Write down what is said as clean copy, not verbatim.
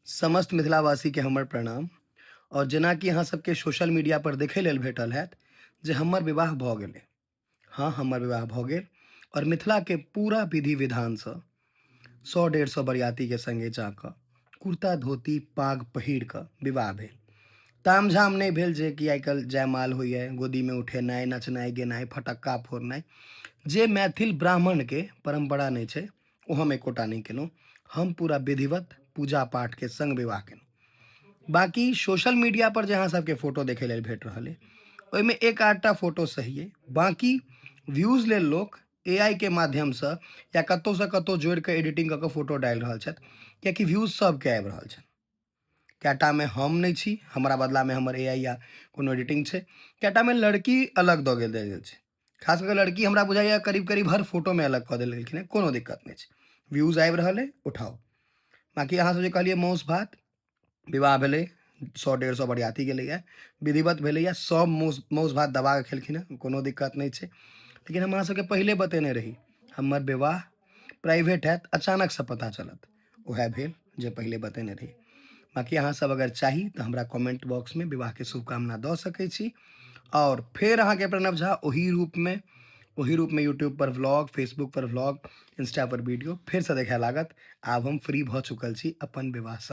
समस्त मिथिलावासीके हमर प्रणाम। आओर जेनाकि अहाँ सबके सोशल मीडिया पर देखै लेल भेटल हैत जे हमर विवाह भऽ गेलै। हँ, हमर विवाह भऽ गेल आओर मिथिलाके पूरा विधि विधानसँ 100-150 बरियातीके सङ्गे जाकऽ कुर्ता धोती पाग पहिर कऽ विवाह भेल। तामझाम नहि भेल जे कि आइ काल्हि जयमाल होइए, गोदीमे उठेनाइ, नचनाइ गेनाइ, फटक्का फोड़नाइ, जे मैथिल ब्राह्मणके परम्परा नहि छै ओ हम एकोटा नहि केलहुँ। हम पूरा विधिवत पूजा पाठके सङ्ग विवाह केलहुँ। बाँकी सोशल मीडिया पर जे अहाँ सबके फोटो देखै लेल भेट रहल अइ ओहिमे एक आधटा फोटो सही अइ, बाँकी व्यूज लेल लोक ए आई के माध्यमसँ या कतहुसँ कतहु जोड़ि कऽ एडिटिंग कऽ कऽ फोटो डालि रहल छथि, कियाकि व्यूज सबके आबि रहल छनि। कएटामे हम नहि छी, हमरा बदलामे हमर ए आई या कोनो एडिटिंग छै, कएटामे लड़की अलग दऽ गेल देल गेल छै। खास कऽ लड़की हमरा बुझाइए करीब करीब हर फोटोमे अलग कऽ देल गेलखिन हेँ। कोनो दिक्कत नहि छै, व्यूज आबि रहल अइ, उठाउ। बाँकी अहाँसभ जे कहलियै मौस भात विवाह भेलै, 100-150 बरियाती गेलैए, विधिवत भेलैए, सभ मौस मौस भात दबा कऽ खेलखिन हेँ, कोनो दिक्कत नहि छै। लेकिन हम अहाँ सबके पहिले बतेने रही हमर विवाह प्राइवेट हैत, अचानकसँ पता चलत, उएह भेल जे पहिले बतेने रही। बाँकी अहाँसभ अगर चाही तऽ हमरा कमेंट बॉक्समे विवाहके शुभकामना दऽ सकै छी। आओर फेर अहाँके प्रणव झा ओही रूपमे यूट्यूब पर व्लॉग, फेसबुक पर व्लॉग, इंस्टा पर वीडियो फेरसँ देखय लागत। आब हम फ्री भऽ चुकल छी अपन विवाहसँ।